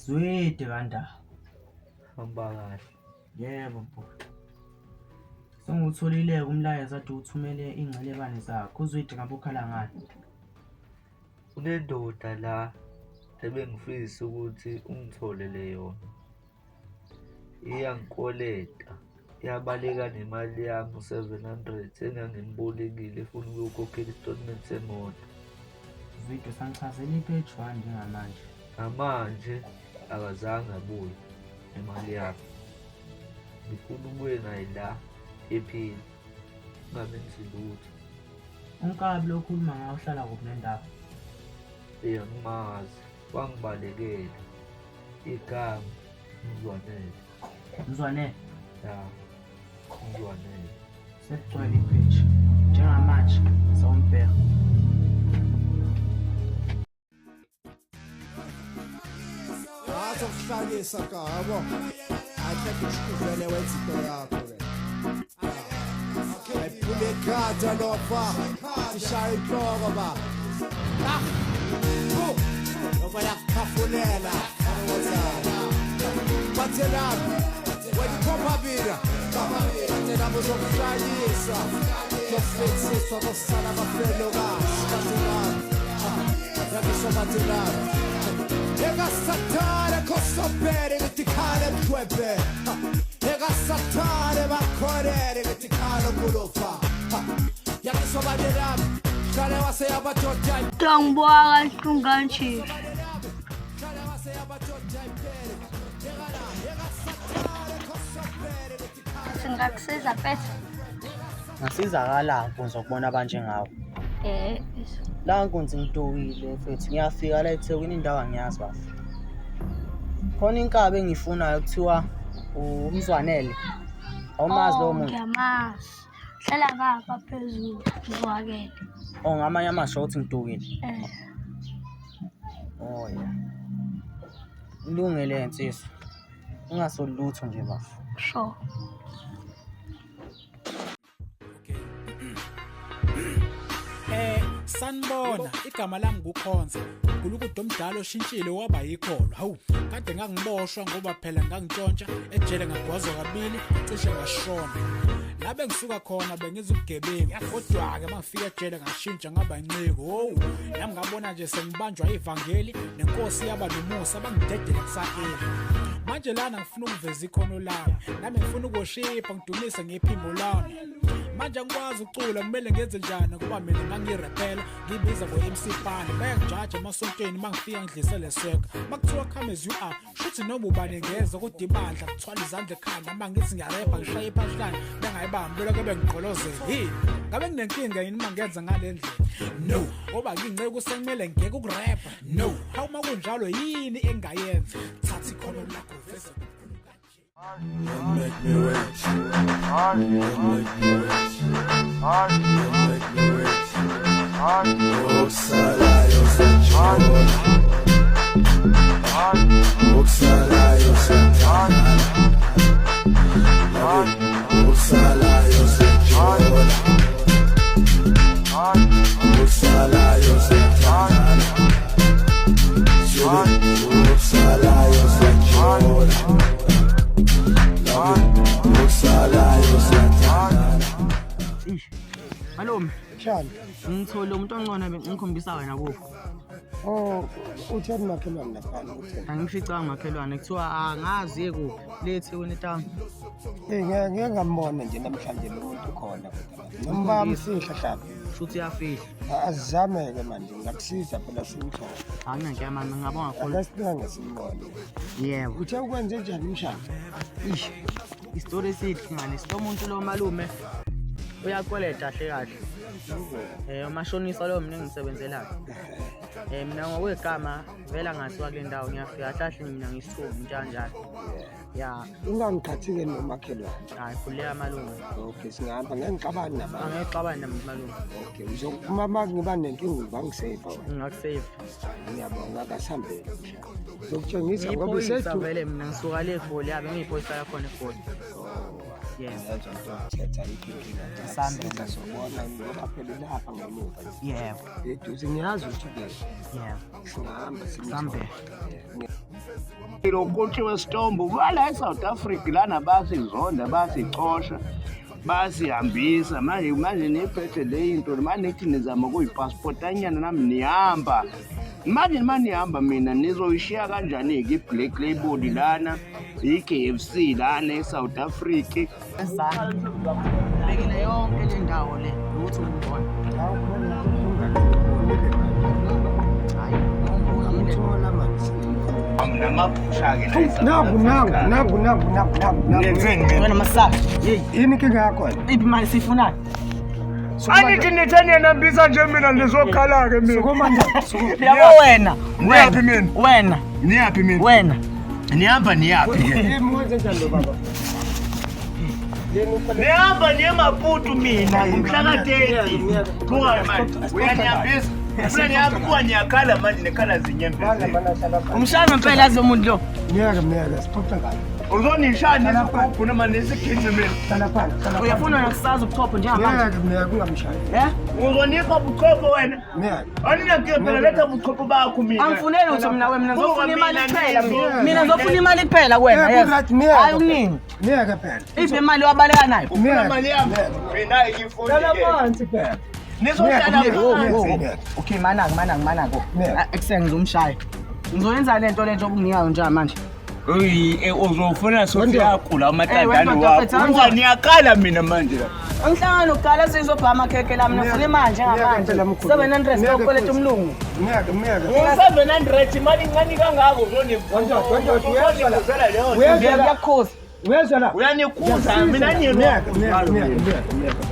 Zwide kandaba. Hamba kahle. Yebo mfowethu. Sengiwutholile-ke umlayezo ade uthumele iy'ngcelebane zakho. UZwide ngabe ukhala ngani? Kunendoda la ebengifisa ukuthi ungitholele yona. Iyangikweleta, iyabaleka nemali yami u-700 engangimbolekile efuna ukuyokhokhela isitolimenti semoto. Zwide usangichazela i-page one njengamanje. Namanje akazange abuye nemali yami. Ngifuna ubuye naye la ephila, ungamenzi lutho. Unkabi lo okhuluma ngawo uhlala kuphi nendawo? Eyi angimazi, wangibalekela. Igama uMzwanele. Mzwanele? Ya, uMzwanele. Sekugcwele ipage. Njengamanje sawumbheka. Ngathi ukuhlanyisa ka yabo. Ahleke uvele wenza into yakho ke. Ayiphule ikhanda lofa. Sishaya inhloko ba. Ah. Noma yakukhafulela. Bathelana. Wena iphopha mina. Bathelana uzokuhlanyisa. Zofitsiswa kosala abafelokazi. Bathelana. Yakiso bathelana. Ekasathane khosobere ngithi khale mthwebhe. Ekasathane bakhorere ngithi khale kulofa. Yakiso bathelana. Hlale waseyabadoda. Ngibuka kahlungu kanje. Singakusiza mfethu. Ngasizakala nkunzi ukubona abanjengawe. Eh, La nkunzi ngidukile mfethu, ngiyafika la eThekwini indawo angiyazi bafo. Khona inkabi engiyifunayo kuthiwa uMzwanele. Awumazi lowo oh, muntu? Ngiyamazi. Hlala ngapha phezulu ngizwakele. Oh, ngamanye amazwi ukuthi ngidukile. Eh, Oh yeah. Ilungele nsizwa. Ungasoli lutho nje bafo. Sure. Sanibona, igama lami nguKhonza. Gulukudu omdala oshintshile waba yikholo. Hawu, kade ngangiboshwa ngoba phela ngangintshontsha ejele ngagwazwa kabili, cishe ngashona. La bengisuka khona bengiza ubugebengu, kodwa-ke uma ngifika ejele ngashintsha ngaba inceku. Howu, nami ngabona nje sengibanjwa ivangeli nenkosi yaba nomusa bangidedela kusakele. Manje lana ngifuna ukuveza ikhono lami, nami ngifuna ukushipha ngidumise ngephimbo lami. Manje angikwazi ukucula kumele ngenze njani ngoba mina ngangirepela ngibiza ngo-MC Pani bayangijaja emasontweni uma ngifika ngidlise le swag makuthiwa come as you are shuthi noma ubani ngeza kodwa ibandla kuthwala izandla ekhanda uma ngithi ngiyarepha ngishaye i-punchline bengayibambi belokhu bengigqolozela hi ngabe nginenkinga yini uma ngenza ngale ndlela no ngoba ngiyinceku sekumele ngiyeke ukurepha no hawu uma kunjalo yini engayenza thatha ikhono lakho veze kukhulu kanje. Don't make me wait. Don't make me wait. Don't make me wait. Okusalayo siyajola. Okusalayo siyathandana. Okusalayo siyajola. Okusalayo siyathandana. Okusalayo siyajola. Okusalayo siyathandana. Ish. Malume, Shani. ngithole umuntu ongcono bengikhombisa wena kuphi. Oh, utheni makhelwane laphana utheni? Angificanga makhelwane kuthiwa angazi kuphi. Le eThekwini town. Eh ngeke ngeke ngambona nje namhlanje lo muntu khona kodwa. Noma bayamfihla hlaba. Shuthi uyafihla. Azizame-ke manje ngingakusiza phela simthole. Anginankinga mama ngingabonga kakhulu. Ake siqange simbone. Yebo. Uthe ukwenze njani umshado? Ish. Isitori esihle ngane silo muntu lo malume uyakweleta kahle kahle. Umashonisa lo mina engisebenzelayo. Mina ngokwegama vele ngasuka kule ndawo ngiyafika kahle mina ngisithungu into kanjalo. Ya, Ungangiqhathi-ke nomakhelwane. Hayi khululeka malume. Okay, singahamba ngeke ngixabane nabantu. Angeke xabane namuntu malume. Okay, uma uma ngiba nenkinga bangisave wena. Ngingakusave. Ngiyabonga akasihambele mshado. Ngizokutshengisa ngoba Ngiyiphoyisa isedu. vele mina ngisuka le eGoli yabe ngiyiphoyisa lakhona eGoli. Yebo. Ngiyezwa into yokuthetha ayikho inkinga. Asambe. Siza sobona ngoba phela lapha ngemuva nje. Yebo. Eduze ngiyazi ukuthi-ke Yebo. singahamba Sambe. Lo kothi wesitombo bala eSouth Africa lana basizonda basicosha basihambisa manje manje niphethe le into manje nithi nizama kuyipassport anyana nami nihamba manje manihamba mina nizoyishiya kanjani-ke i-black label lana i-KFC lana eSouth Africa. Ezami. Bekile yonke le ndawo le ukuthi ungibone. Hayi, ungibonile. Ngamthola manje. Namaphusha-ke la eSouth Nangu nangu Africa. nangu nangu nangu nangu nangu. Nenzeni mina? Wena masaka. Hey, Yini inkinga yakho wena? iphi imali siyifunayo? Anithi nithe niyanambisa nje mina ndizokhala-ke mina. Sukuma nje, sukuma. Yabo wena. Niyaphi mina? Wena. Niyaphi mina? Wena. Nihamba niyaphi ke? Yini wenze njani lo baba? Nihamba niye Maputo mina ngomhla ka-30. Buka manje, uyanihambisa. Ufuna nihamba kuwa niyakhala manje nekhala zinyembezi. Umshaya ngempela yazi lo muntu lo. Ngeke ngeke sixoxe kahle. Uzonishaya nesigubhu noma nesiginci mina. Hlala phansi, hlala phansi. Uyafuna wena kusaza ubuchopho njengamanje. Ngeke ngeke ungamshayi. Eh? Uzonipha buchopho wena. Ngeke. Aninankinga phela letha buchopho bakho mina. Angifuneli lutho mina wena, mina ngizofuna Buka imali mina kuphela mina. nizo- Mina ngizofuna imali kuphela kuwena. Eh, Yes. ku-right, ngeke. Hayi ukuningi. Ngeke phela. Iphi imali wabaleka nayo? Ufuna imali yami? Mina ngifuni Hlala ke. phansi phela. Nizohlala Ngeke, phansi. ngeke. Okay, manako manako manako. Yeah. Ah, ekuseni ngizomshaya. Ngizoyenza le nto le njengoba unginikayo njengamanje. Uyi, uzofuna sothi Wendaba. yakula Eh, amatandane wena wakho. mfethu, Buka niyakhala mina manje la. Umhlangano kuqala sizobhama khekhe lami nafuna imali njengamanje. Ngeke phela, mkhulu. 700 Ngeke sokweleta futhi. umlungu. Ngeke ngeke. U-700 imali incane kangako Wendaba, wendaba, uyezwa la. uzonivuzela leyo nto. Uyezwa la. Ngiyakukhuza. Uyezwa la. Uyanikhuza mina Ngeke niyena ngeke ngeke ngeke.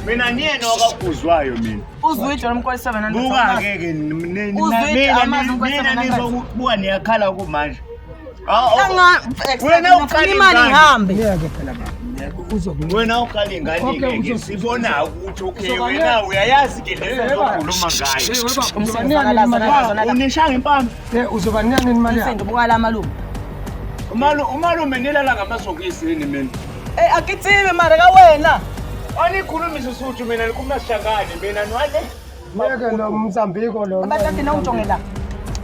mina niyena okakhuzwayo mina. Uzwide lo mkweleta 700. Buka-ke ke Uzwide mina amazi umkweleta mina 700. nizobuka niyakhala kumanje. Hlanga Wena ukhala ngifuna imali ingane. ngihambe. Ngeke phela baba. Ngeke uzokunika. Wena ukhala ingane Okay, ke uzo- sibona ukuthi okay Uzoba wena uyayazi ke leyo okhuluma ngayo. Uzobanika nini imali yakho? Unishaya impama. Eh, uzobanika nini imali yakho? Umsindo buka la malume. Umalu umalume nilala ngamasokisi yini mina? Eh akithibe mara ka wena. Anikhulumi Sesotho mina nikhuluma Sishangane mina nwane. Ngeke lo Mozambique lo. Abathathe na unjonge la.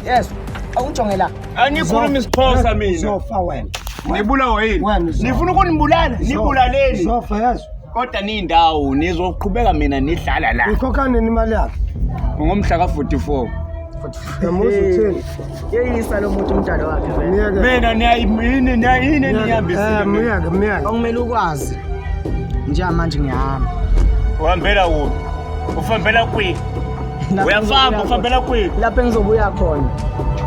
Yes. Awunjonge la. Anikhulumi isiXhosa mina. Uzofa wena. Nibulawa yini? Wena uzofa. Nifuna ukunibulala? Nibulaleni. Uzofa yazi. Kodwa niyindawo nizoqhubeka mina nidlala la. Uyikhokha nini imali yakho? Ngomhla ka-44. Yamuza uthini? Yeyisa lo muntu umdalo wakhe vele. Ngeke. Mina niyayini niyayini niyihambisile Eh, mina. ngeke ngeke. Okumele ukwazi. Njengamanje ngiyahamba. Uhambela kuphi? Ufambela kwi? Lapho Uyafamba engizobuya ufambela kwi? khona. Lapho engizobuya khona.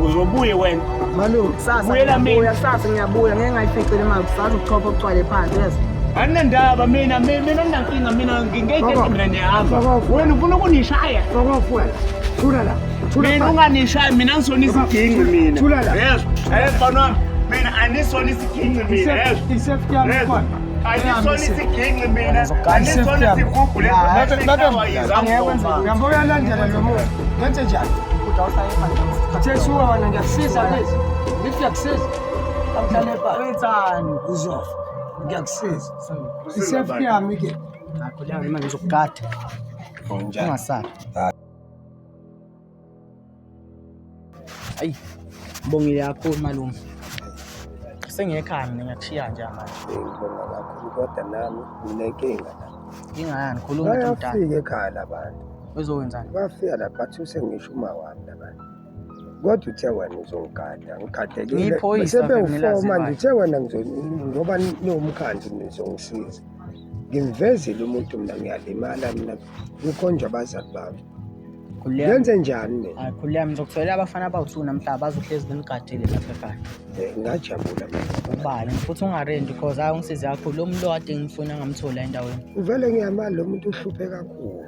Uzobuye wena. Malume. Kusasa Buyela mina. ngiyabuya, kusasa ngiyabuya ngeke ngayifici le mali kusasa ubuchopho obucwale phansi yes. Anginandaba mina mina nginankinga mina ngingeke Baba. mina niyahamba. Baba. Wena ufuna ukunishaya. Fokofu wena. Thula la. Thula Mina phansi. unganishaya mina ngisona isiginci mina. Thula la. Yes. Eh mfana wami mina anisona isiginci mina. Yes. I-safety yami Yes. ikhona. Anisona isiginci mina. Anisona isigubhu Uyabo uyalandela lo muntu. Ngenze njani? Kodwa awusaye phansi. Uthe suka wena ngiyakusiza lezi. Ngithi ngiyakusiza. Amhlale phansi. Wenzani? Uzofa. Ngiyakusiza. I-safety yami ke. Nakho leyo imali ngizokugada. Ungasabi. Ayi. Ngibongile kakhulu malume. Sengiyekhaya mina ngiyakushiya nje manje. Ngibonga kakhulu kodwa nami nginenkinga la. Ingayani khuluma into omdala. Bayafika ekhaya labantu. Uzokwenzani? Bafika lapha bathi usengisho uma wami labantu. Kodwa uthe wena uzongigada, ngigadekile. Ngiyiphoyisa vele, Sebewu-four ngilaziwayo. manje uthe wena ngoba niwumkhandlu nizongisiza. Ngimvezile umuntu mina ngiyalimala mina kukhonjwa abazali bami. Khululeka. Ngenze njani mina? Hayi khululeka ngizokutholela abafana abawu-2 namhla bazohlezi benigadile lapha ekhaya. Eh, Ngajabula mina. Ubani futhi ungarendi because hayi ungisize kakhulu lo muntu lo kade ngimfuna ngamthola endaweni. Uvele ngiyamali lo muntu uhluphe kakhulu.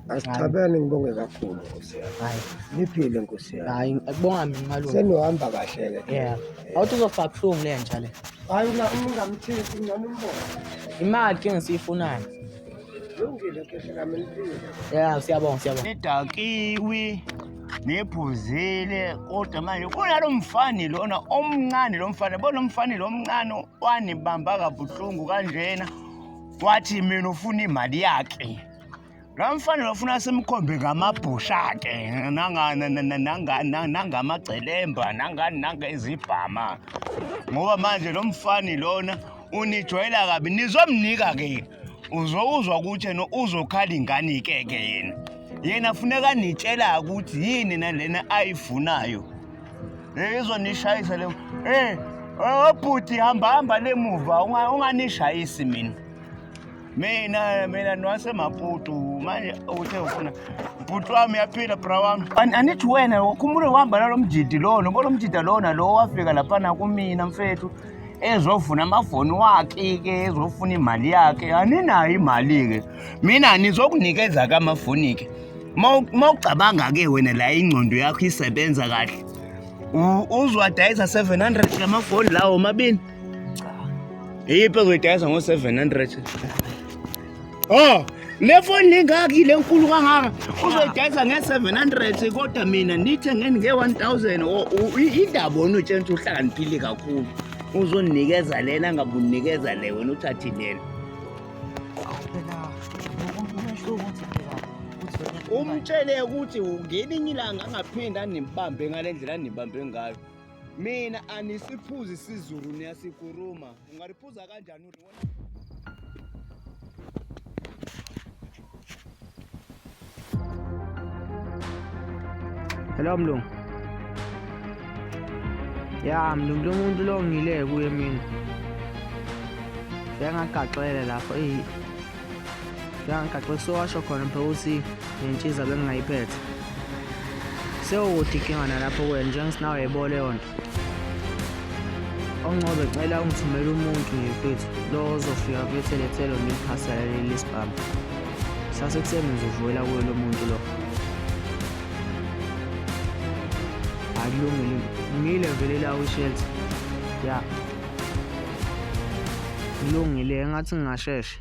Asithabene ngibonge kakhulu Nkosi yami. Hayi. Niphile Nkosi yami. Hayi ngibonga mina malume. Senihamba kahle ke. Yeah. Awuthi uzofa kuhlungu le nja le. Hayi ungamthinti ngcono umbone. Imali ke ngisiyifunayo. Lungile kehle kami niphile. Yeah, siyabonga siyabonga. Nidakiwe. Niphuzile kodwa manje kunalo mfani lona omncane lo mfana bona umfani lo mncane wanibamba kabuhlungu kanjena wathi mina ufuna imali yakhe. Lo mfana lo ufuna simkhombe ngamabhusha ke nangamacelemba nangani nangezibhama ngoba manje lo mfani lona unijwayela kabi nizomnika ke uzokuzwa ukuthi yena uzokhala ingane ke ke yena yena funeka nitshela ukuthi yini nalena ayifunayo izonishayisa le eh obhuti hamba hamba lemuva unganishayisi mina mina mina nowasemaputu manje uthe ufuna bhuti wami yaphila bra wami anithi wena ukhumbule uhamba nalo mjidi lona ubona umjida lona lo wafika laphana kumina mfethu ezofuna amafoni wakhe-ke ezofuna imali yakhe aninayo imali-ke mina nizokunikeza-ke amafoni-ke uma ucabanga-ke wena la ingqondo yakho isebenza kahle uzwadayisa 700 lamafoni lawo mabini iyiphi ezoyidayisa ngo-700 oh le foni lingaki le nkulu kangaka uzoyidayisa nge-700 kodwa mina nithengeni nge-1000 indaba wona utshela ukuthi uhlakaniphile kakhulu uzonikeza lena ngabe unikeza le wena uthathe lena umtshele ukuthi ngelinye ilanga angaphinde anibambe ngale ndlela anibambe ngayo mina anisiphuzi isizulu niyasikuruma ungaliphuza kanjani Hello mlungu. Ya mlungu lo muntu lo ngile kuye mina. Bengagaxele lapho eyi. Bengagaxele sowasho khona phela ukuthi nentshiza bengingayiphethe. Sewukude inkinga nalapho kuwena njengesinawe yayibona leyo nto. Oncobe cela ungithumele umuntu nje mfethu lo ozofika mfethu elethelo neliphasela leli lesibhamu. Sasekuseni ngizovuyela kuye lo muntu lo. Akulungile. Ngile vele la kwi-shelter. Ya. Kulungile engathi ngingashesha.